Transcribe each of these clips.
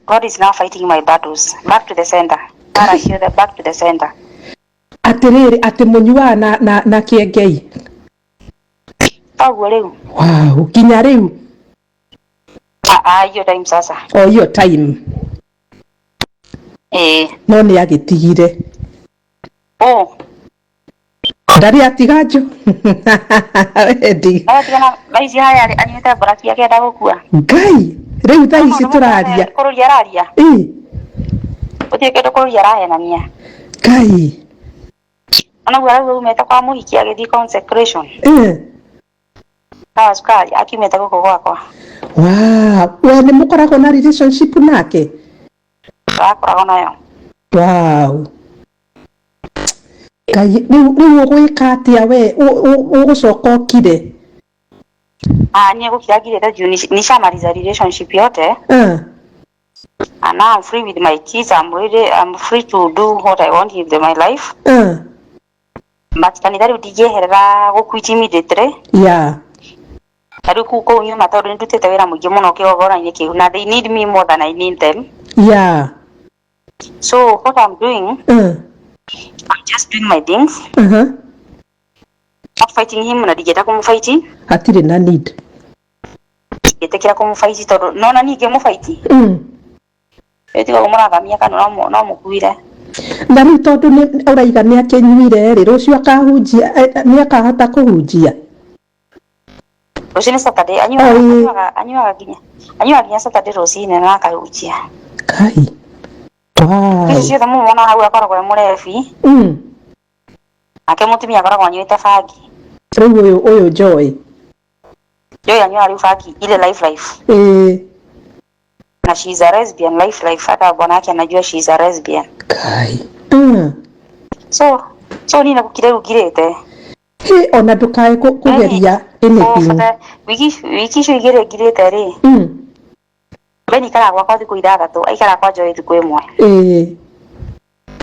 God is now fighting my battles. Back to the center. Mara ciothe back to the center. Atĩrĩrĩ, atĩ mũnyuaga na kĩengei? Toguo rĩu. Wow, nginya rĩu? Ah, ah, hiyo time sasa. O hiyo time. Eh. No nĩ agĩtigire? Oh. Ndarĩ atiga njo wendi. Aratigana thaa ici haya anyuĩte mburaki akĩenda gũkua. Ngai, rĩu thaa ici tũraria? Kũrũria araria. Ĩ. Gũtirĩ kĩndũ kũrũria arahenania. Ngai. Onaguo arauga umĩte kwa mũhiki agĩthiĩ consecration. Kawa cukari akiumĩte gũkũ gwakwa. Wow, we nĩ mũkoragwo na relationship nake? Tũrakoragwo nayo. Wow. Ngai, rĩu ũgwĩka atĩa we? Ũgũcoka ũkire? Ah, niĩ gũkira ngirĩte juu nishamaliza relationship yote. And now I'm free with my kids. I'm ready. I'm free to do what I want in my life. But kanitha rĩu ndingĩeherera gũquit immediately. Ta rĩu kũu nyuma tondũ nĩndutĩte wĩra mũingĩ mũno kĩgongona-inĩ kĩu na they need me more than I need them. So what I'm doing, I'm just doing my things. Not fighting him na ndingĩenda kũmũfight. Hatirĩ na need. Ndingĩtĩkĩra kũmũfight tondũ nona niĩ ingĩmũfight. Ĩtiga mũrathamia kanua no mũkuire. Na rĩu tondũ nĩ ũraiga nĩ akĩnyuire rĩ, rũciũ akahunjia, nĩ akahota kũhunjia? Rũciũ nĩ Saturday, anyuaga Oh, ĩĩ. anyuaga nginya Saturday rũcinĩ na akahunjia. Ngai. Wow. Ici ciothe mũmona hau akoragwo e mũrebi. Nake mũtumia akoragwo anyuĩte bangi. Rĩu ũyũ Joy. Joy anyuaga rĩu bangi ile life life. Na she is a lesbian life life, hata bwana yake anajua she is a lesbian. Ngai. So niĩ nagũkire rĩu ngirĩte. Hĩ, ona ndũkae kũgeria anything. Bata wiki icio igĩrĩ ngirĩte rĩ. Ben ikaraga gwakwa thikũ 6, aikaraga kwa Joy thikũ 1.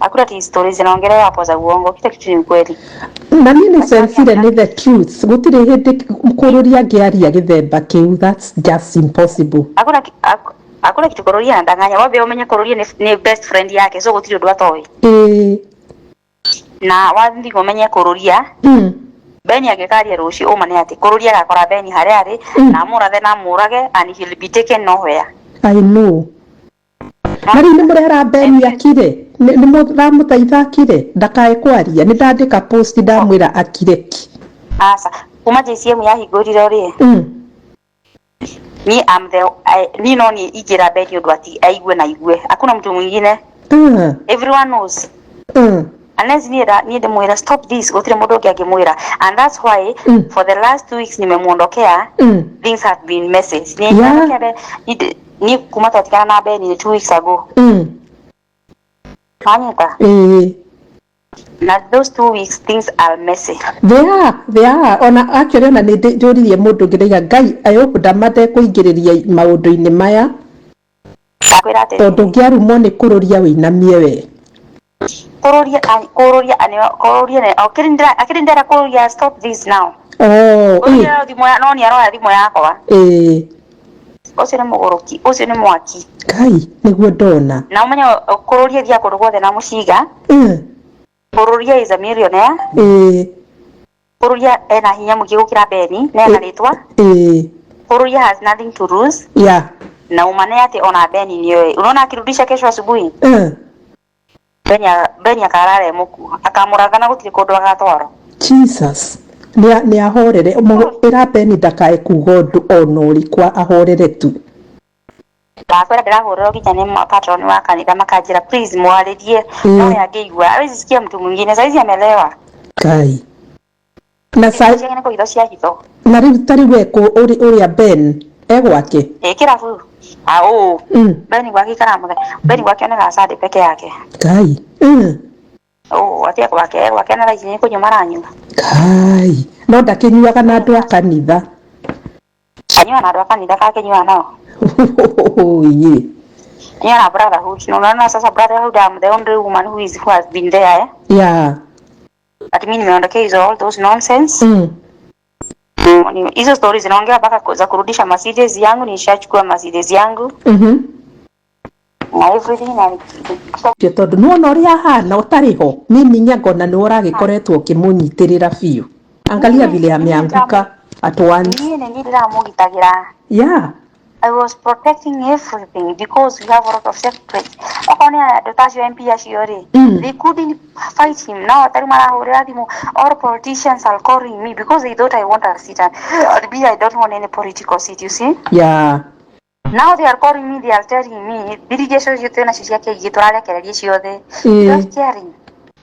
Hakuna ati stories zinaongelewa hapo za uongo, kila kitu ni ukweli. Na niĩ nĩ sensire nĩ the truth. Gũtirĩ hĩndĩ kũrũria angĩaria gĩthemba kĩu. That's just impossible. Hakuna kitu kũrũria anadanganya. Wambe ũmenye kũrũria ni best friend yake, so gũtirĩ ũndũ atoĩ. Na wathi ũmenye kũrũria. Ben angĩkaria rũciũ ũma nĩ atĩ kũrũria agakora Ben harĩa arĩ na amũrathe na amũrage and he'll be taken nowhere. I know. Na rĩu nĩ mũrera Ben akire? Nĩ mũramũteitha akire? Ndakae kwaria. Nĩ ndandĩka post ndamwĩra akire ki. Aca, kuma JCM yahingũrirwo rĩ. Ni am the I, ni no ni ingĩra Ben ũndũ ati aigue na aigue. Hakuna mtu mwingine. Everyone knows. Unless niĩ ndĩmwĩra stop this, gũtirĩ mũndũ ũngĩ angĩmwĩra. And that's why for the last 2 weeks nimemuondokea. Things have been messy. Ni ndondokea ni kuma twatigana na Ben ni 2 weeks ago. Wanyita? Na those 2 weeks things are messy. They are, they are. Ona actually ona nĩ njũririe mũndũ ũngĩ ndaiga Ngai, I hope ndamate kũingĩrĩria maũndũ-inĩ maya. Ndakwĩra atĩrĩrĩ. Tondũ ũngĩarumwo nĩ kũrũria wĩinamie we. Kũrũria, kũrũria, kũrũria nĩ, o, kĩrĩ ndĩra, akĩrĩ ndĩra kũrũria, stop this now. Oh, Kũrũria thimũ ya, no nĩ aroya thimũ yakwa. Ũcio nĩ mũgũrũki, ũcio nĩ mwaki. Ngai, nĩguo ndona. Na ũmenye kũrũria thiaga kũndũ guothe na mũcinga. Kũrũria is a millionaire. Kũrũria ena hinya mũingĩ gũkĩra Beni, na ena rĩtwa. Kũrũria has nothing to lose. Na umane atĩ ona Beni nĩoĩ. Unaona akirudisha kesho asubuhi? Beni akarara e mũkuo. Akamũratha na gũtirĩ kũndũ agatwarwo. Jesus. Nĩ ahorere. Ĩra Beni ndakae kuga ũndũ ona ũrĩkũ, ahorere tu. Ndakwĩra ndĩrahũrĩrwo nginya nĩ patron wa kanitha makanjĩra please mwarĩrie. No angĩigua, hawezi sikia mtu mwingine. Saizi amelewa. Ngai. Na Ciake nĩ kũhitho cia hitho. Na rĩu ta rĩu ekũ ũrĩa Ben e gwake? Ĩ kĩrabu. Ah, ũ. Ben gwake ikaraga mũthenya. Ben gwake onekaga Sunday peke yake. Ngai. Ũ, atia gwake, gwake na thaa ici nĩ kũnyua maranyua. Ngai. No ndakĩnyuaga na andũ a kanitha. Anyua na andũ a kanitha kakĩnyua nao. Ĩĩ. Anyua na brotherhood. No, no, sasa brotherhood, I'm the only woman who has been there. But mimi nimeondokea hizo all those nonsense. Hizo stories zinaongea mpaka za kurudisha Mercedes yangu, nishachukua Mercedes yangu. Na everything na Cio tondu nĩwona ũrĩa ahana ũtarĩ ho mimi nyangona nĩwe ũragĩkoretwo ũkĩmũnyitĩrĩra biũ. Angalia vile ameanguka at once. Niĩ nĩ niĩ ndĩramũgitagĩra. I was protecting everything because we have a lot of secrets. Okorwo nĩ andũ ta acio MP acio rĩ, they couldn't fight him. Now tarĩu marahũrĩra thimũ, all politicians are calling me because they thought I want a seat, and me, I don't want any political seat, you see. Now they are calling me, they are telling me, thiri icio ciothe nacio cia kĩingĩ tũrarekereria ciothe. Without caring.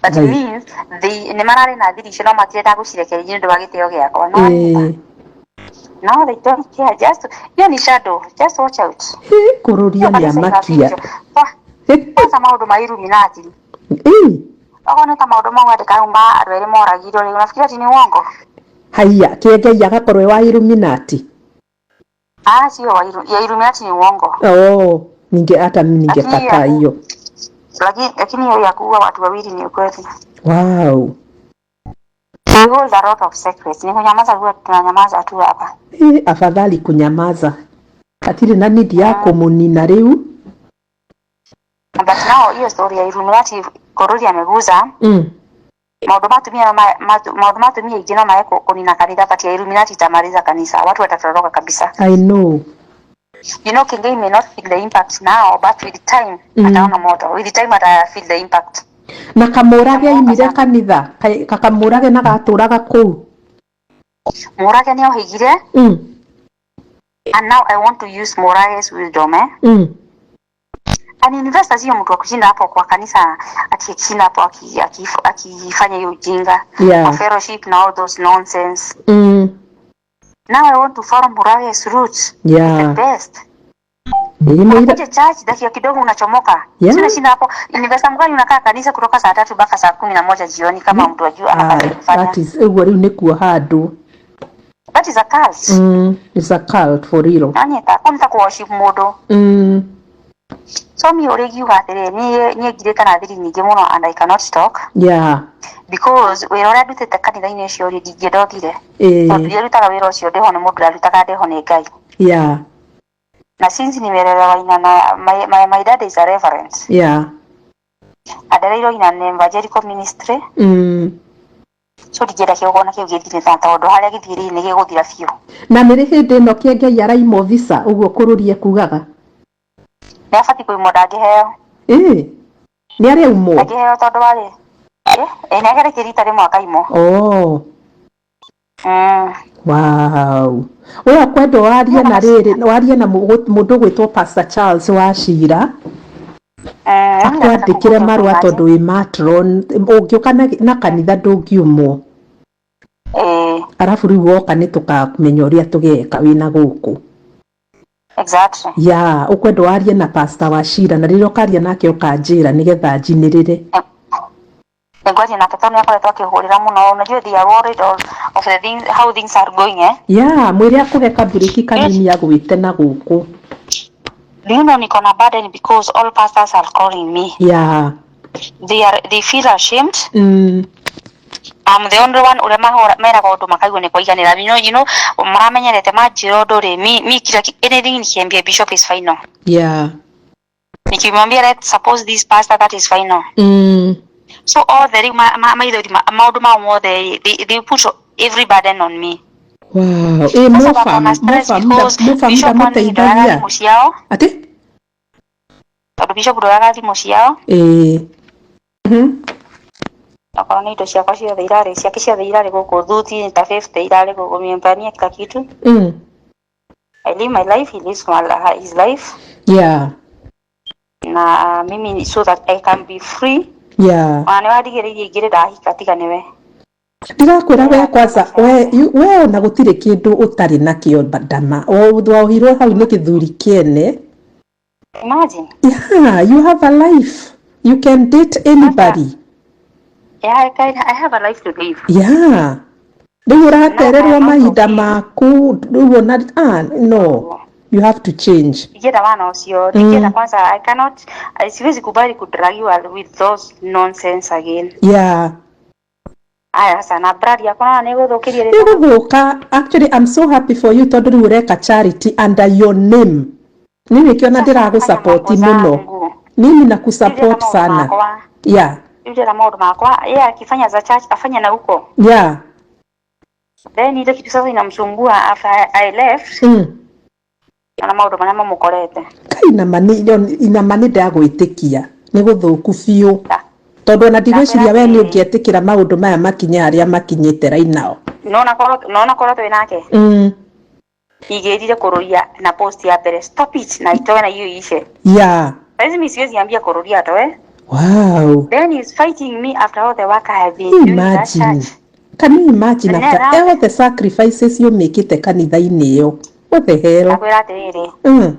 But it means they nĩ mararĩ na thiri icio no matirenda gũcirekereria nĩ ũndũ wa gĩtĩo gĩakwa. No now they don't care. Just hiyo ni shadow. Just watch out. Kũrũria nĩ amakia. Kwanza maũndũ ma Illuminati. Okorwo nĩ ta maũndũ mau andĩka ma andũ erĩ moragirwo rĩ, unafikiria ati ni uongo? Haiya, Kĩengei agakorwo e wa Illuminati. Ah, sio wa ya Illuminati ni uongo. Oh, ninge hata mimi ningekataa hiyo. Lakini hiyo ya kuua watu wawili ni ukweli. Wow. We hold a lot of secrets. Ni kunyamaza huwa tunanyamaza tu hapa. Afadhali kunyamaza. Hatirĩ na need ya kũmũnina rĩu. But now hiyo story ya Illuminati Korori ameguza. Maũndũ ma atumia maũndũ ma atumia aingĩ no mae kũnina kanitha, but ya Illuminati itamaliza kanisa. Watu watatoroka kabisa. I know. You know, Kingei may not feel the impact now, but with time ataona moto. With time ata feel the impact. Na kamũrage aimire kanitha, kakamũrage na gatũraga kũu. Mũrage nĩ ohĩgire. And now I want to use Murage's wisdom, eh? An investor sio mtu wa kushinda hapo kwa kanisa, ati akishinda hapo akifanya hiyo ujinga. Fellowship na all those nonsense. Now I want to follow Murage's roots. The best. Unakuja church dakika kidogo unachomoka. Sina shinda hapo. Investor mgani unakaa kanisa kutoka saa 3 mpaka saa 11 jioni kama mtu ajua anataka kufanya. That is ũguo rĩu nĩ kuoha andũ. That is a cult. It's a cult for real. Nani ta worship mũndũ. So mi ũrĩngiuga atĩrĩ, niĩ ngirĩte na thiri nyingĩ mũno and I cannot talk. Because wĩra ũrĩa ndutĩte kanitha-inĩ ũcio rĩ, ndingĩenda ũthire. Tondũ ndiarutaga wĩra ũcio ndĩho nĩ mũndũ, ndarutaga ndĩho nĩ Ngai. Na since nimelelewa ina na my dad is a reverend. Adereirwo ina an evangelical ministry. So ndingĩenda kĩgongona kĩu gĩthire ta tondũ harĩa gĩthirĩire nĩ gĩgũthira biũ. Na nĩ rĩ hĩndĩ ĩno Kĩengei araimwo visa ũguo kũrũrie kugaga? Nĩ abatiĩ kũimwo, ndangĩheo. Nĩ areumwo? Ndangĩheo tondũ warĩ. Nĩ ageretie rita rĩmwe akaimwo. Wow. We ũkwenda warie na rĩrĩ, warie na mũndũ ũgwĩtwo Pastor Charles Wachira. Akwandĩkĩre marũa tondũ wĩ matron, ũngĩũka na kanitha ndũngiumwo. Arabu rĩu woka nĩ tũkamenya ũrĩa tũgeka wĩna gũkũ. Exactly. Ya, ũkwenda warie na Pastor Wachira na rĩrĩa ũkaria nake ũkanjĩra nĩgetha njinĩrĩre. Nĩngwaria nake tondũ nĩakoretwo akĩhũrĩra mũno. Unajua they are worried of the things, how things are going, eh? Ya, mwĩre akũhe kaburĩki kanini agwĩte na gũkũ. Do you know niko na burden because all pastors are calling me. They feel ashamed. I'm the only one ũrĩa meraga ũndũ makaigua nĩ kwaiganĩra. You know, maramenyerete manjĩra ũndũ rĩ, mi kila anything nikiambia bishop is final. Nikimwambia let's suppose this pastor, that is final. So all the rĩu maithori maũndũ mao mothe, they put every burden on me. Wow. Sasa wako na stress because bishop wani ndoyaga thimũ ciao. Ati? Tondũ bishop ndoyaga thimũ ciao. Okorwo nĩ indo ciakwa ciothe irarĩ, ciake ciothe irarĩ gũkũ, thuti ta 50 irarĩ gũkũ, nimempania kila kitu. I live my life, he lives his life. Na mimi so that I can be free. Ona nĩ wandigĩrĩirie ingĩrĩ ndahika tiga nĩwe. Ndirakwĩra we kwanza, we ona gũtirĩ kĩndũ ũtarĩ nakĩo ndama. Wohirwo hau nĩ gĩthuri kĩene. Imagine. Yeah, you have a life. You can date anybody. Yeah, I have a life to live. Yeah. Rĩu ũratererwo mahinda maku, rĩu ona, no. You have to change. Ndingĩenda wana ũcio, ndingĩenda kwanza, I cannot, siwezi kubali kudragiwa with those nonsense again. Aya, sasa na brand yakwa na nĩgũthũkĩria rĩtwa. Nĩgũthũka. Actually, I'm so happy for you tondũ rĩu ũreka charity under your name. Niĩ nĩkĩo na ndĩragũsupport mũno. Mimi Rĩu nakusupport ndĩrenda maũndũ sana. Makwa. Rĩu ndĩrenda maũndũ makwa, yeye akifanya za church afanye na huko. Then ile kitu sasa inamsumbua after I left, na maũndũ marĩa mamũkorete. Kai inama nĩ ndagwĩtĩkia nĩ gũthũku biũ, tondũ ona ndigwĩciria we nĩ ũngĩetĩkĩra maũndũ maya makinye harĩa makinyĩte right now. Nona korwo twĩ nake, igĩrire kũrũria na post ya mbere, "Stop it," na itoe na hiyo iishe. Saizi mi siwezi ambia kũrũria atoe. Then he's fighting me after all the work I have been doing in that Imagine. church. Can you imagine And after then all the sacrifices you mĩkĩte kanitha-inĩ ĩyo? What the hell? Ndakwĩra atĩrĩrĩ, niĩ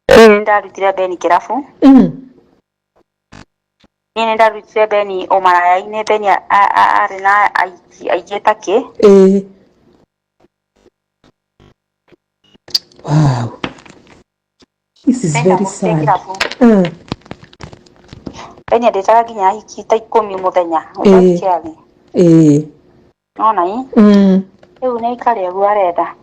nĩ ndarutire Beni kĩrabu. Niĩ nĩ ndarutire Beni ũmaraya-inĩ. Beni arĩ na aingĩ aingĩ ta kĩ. Ĩĩ. Wow. This is Beni very ndamũrutire sad. kĩrabu. Beni andĩtaga nginya ahiki ta 10 mũthenya without caring. Nona ĩ? Rĩu nĩ aikare ũguo arenda.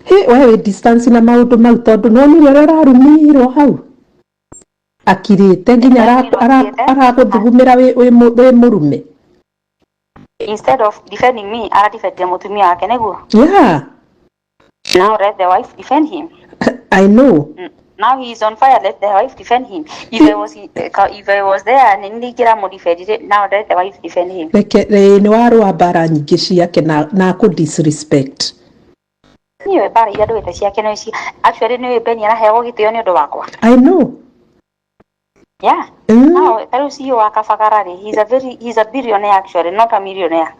Hĩ, we wĩ distance na maũndũ mau, tondũ nĩwonire ũrĩa ũrarumirwo hau akirĩte nginya Ararumirwo akirĩte? Aragũthugumĩra wĩ mũrume. Instead of defending me, aradefend mũtumia wake nĩguo. Now let the wife defend him. I know. Now he is on fire, let the wife defend him. If I was there, nĩ ingĩramũdefendire. Now let the wife defend him. Reke nĩ warũa mbara nyingĩ ciake na akũ disrespect. Niĩ mbara iria ndũĩte ciake nĩ ici. Actually, nĩ Beni araheagwo gĩtĩo nĩ ũndũ wakwa. I know. Yeah. Now ta rĩu CEO wa Kabagara rĩ, he's a billionaire actually, not a millionaire.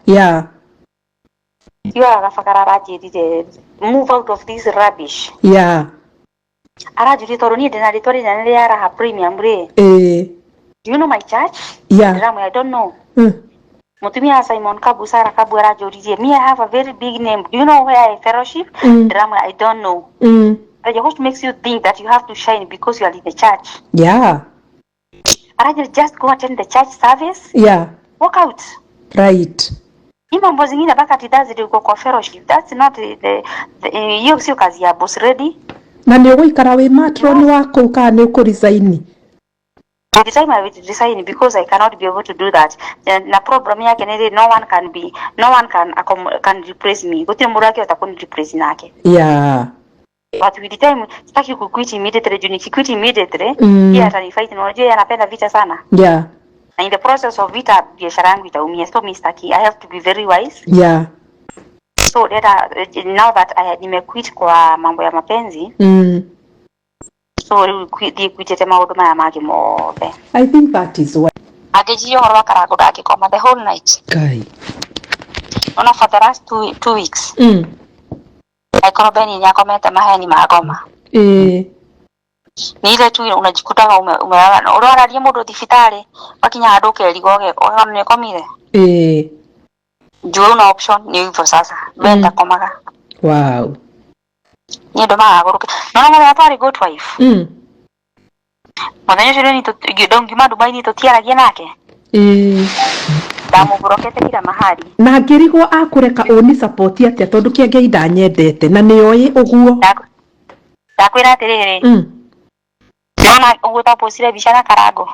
CEO wa Kabagara aranjĩrire, "Move out of this rubbish." Aranjũria tondũ niĩ ndĩna rĩtwa rĩnene rĩa Raha Premium rĩ. "Do you know my church?" Ndĩramwĩra, "I don't know." Mũtumia wa Simon Kabu, Sarah Kabu, aranjũririe, "Me, I have a very big name. Do you know where I fellowship?" Ndĩramwĩra, "I don't know." Aranjĩra, "What makes you think that you have to shine because you are in the church?" Aranjĩra, "Just go attend the church service. Walk out. Hii mambo zingine mpaka ati that's uko kwa fellowship. That's not the hiyo sio kazi ya boss ready." Na nĩ ũgũikara wĩ matron wa kũu kana nĩ ũkũresign? By the time I will resign, because I cannot be able to do that. Na problem yake nĩ rĩ, no one can replace me. Gũtirĩ mũndũ angĩhota kũni replace nake. But with the time sitaki kuquit immediately, juu nikiquit immediately, yeye atanifight, na unajua yeye anapenda vita sana. Na in the process of vita biashara yangu itaumia. So mi sitaki. I have to be very wise. So dada, now that I nimequit kwa mambo ya mapenzi, so rĩu thiĩ quitĩte maũndũ maya mangĩ mothe. I think that is why. Angĩnjiria ũhoro wa Karango ndangĩkoma the whole night. Kai. Ona for the last 2 weeks, angĩkorwo Beni nĩakomete maheni ma ngoma. Ni ile tu unajikutaga umelala ũrararia mũndũ thibitarĩ, wakinya handũ ũkerigwo ũgona nĩ ũkomire. Juu una option ni hivyo sasa. Ben ndakomaga. Niĩ ndũmaga agũrũke. Nona mũthenya twarĩ good wife. Mũthenya ũcio rĩ ngiuma Dubai nĩ tũtiaragia nake. Ndamũburokete kila mahali. Na ngĩrigwo akũreka ũni support atĩa, tondũ kĩengei ndanyendete na nĩ oĩ ũguo. Ndakwĩra atĩrĩrĩ, nona ũguo twapostire mbica na Karango.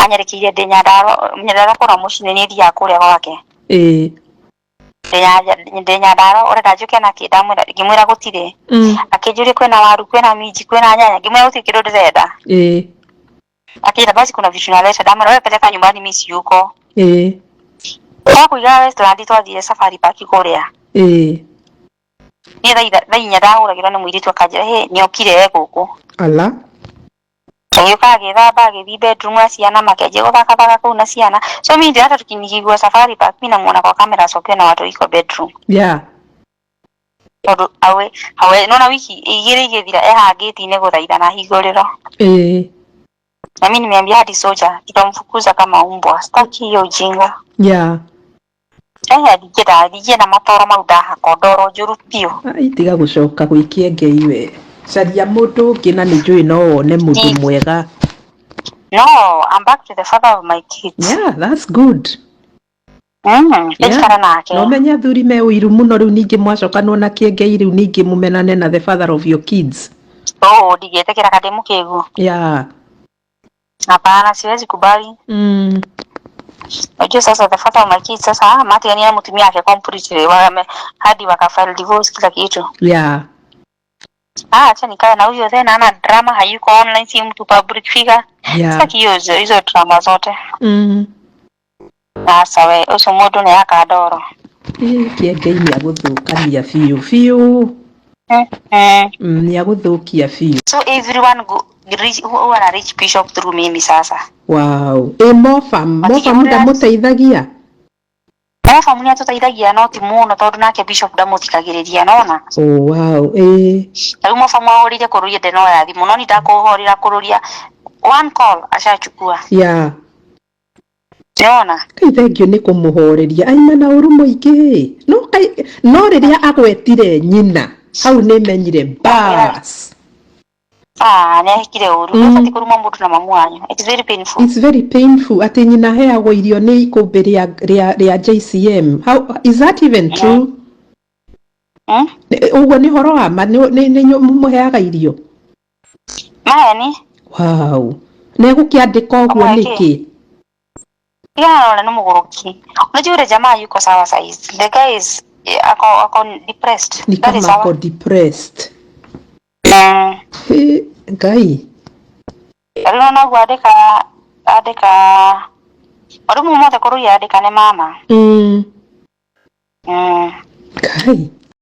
Anyarekeire ndĩ Nyandarua, Nyandarua kũrĩa mũciĩ nĩ thiaga kũrĩa gwake. Ndĩ Nyandarua, ũrenda njũke nakĩ? Ndamwĩra, ngĩmwĩra gũtirĩ. Akĩnjũria kwĩna waru, kwĩna minji, kwĩna nyanya, ngĩmwĩra gũtirĩ kĩndũ ndĩrenda. Akĩnjĩra basi kuna vitu naleta, ndamwĩra wewe peleka nyumbani, mimi siyuko. Twakũiga Westland, twathire Safari Park kũrĩa. Niĩ thaa 4 ndahũragĩrwo nĩ mũirĩtu akanjĩra, "Hĩ, nĩokire e gũkũ." Ala. Agĩũka agĩthamba, agĩthiĩ bedroom na ciana, makĩanjia gũthakathaka kũu na ciana. So mimi ndio hata nikigua Safari Park mimi namuona kwa kamera wakiwa na watu iko bedroom. Tondũ awe awe nona wiki 2 igĩthira ehaha gate-inĩ gũthaithana hingũrĩro. Na mimi nimeambia hadi soja tutamfukuza kama umbwa. Sitaki hiyo ujinga. Eh, ndingĩenda na matoro mau ndahakwo ndoro njũru biũ. Ai, tiga gũcoka gwĩ kĩengei we. Caria mũndũ ũngĩ na nĩ njũĩ no wone mũndũ mwega. No, I'm back to the father of my kids. Yeah, that's good. Ndĩikara nake. Na ũmenye athuri me ũiru mũno, rĩu ningĩ mwacokanwo na kĩengei, rĩu ningĩ mũmenane na the father of your kids. Oh, ndingĩtĩkĩra ka ndĩ mũkĩgu. Hapana, siwezi kubali. Unajua sasa the father of my kids sasa matigania na mutumia wake completely, wame hadi wakafile divorce, kila kitu. Ah, acha nikae na huyo then, ana drama, hayuko online, si mtu public figure. Sitaki hizo drama zote. Sasa we ucio mundu ni akandoro. Kĩengei nĩ agũthũkania biũ biũ. Nĩ agũthũkia biũ. So everyone go reach, who wana reach bishop through mimi sasa. Wow, ĩ mofam mofam ndamũteithagia? Mofamu nĩ atũteithagia, no ti mũno, tondũ nake bishop ndamũthikagĩrĩria, nona. Oh wow, ĩ. Rĩu mofamu ahũrire kũrũria, ndenoya thimũ, no ni ndakũhũrĩra kũrũria, one call ashachukua. Nona. Kai thengio nĩ kũmũhoreria, aima na ũru mũingĩ, no kai no rĩrĩa agwetire nyina hau nĩ menyire bas. Ah, nĩ ahikire ũru. Ndũbatiĩ kũruma mũndũ na mamu wanyu. It's very painful. It's very painful atĩ nyina aheagwo irio nĩ ikũmbĩ rĩa JCM. How is that even true? Mm? Ũguo nĩ ũhoro wa ma, nĩ mũheaga irio? Maheni. Wow, na egũkĩandĩka ũguo Amwe. Nĩkĩ? Tigana na nĩ mũgũrũki. Unajua yule jamaa yuko sawa saizi. The guy is ako depressed. Ni That is kama sawa. ako depressed. Hĩ, Ngai. Rĩu noguo andĩka marumu mothe kũrũria, andĩka nĩ mama. Ngai.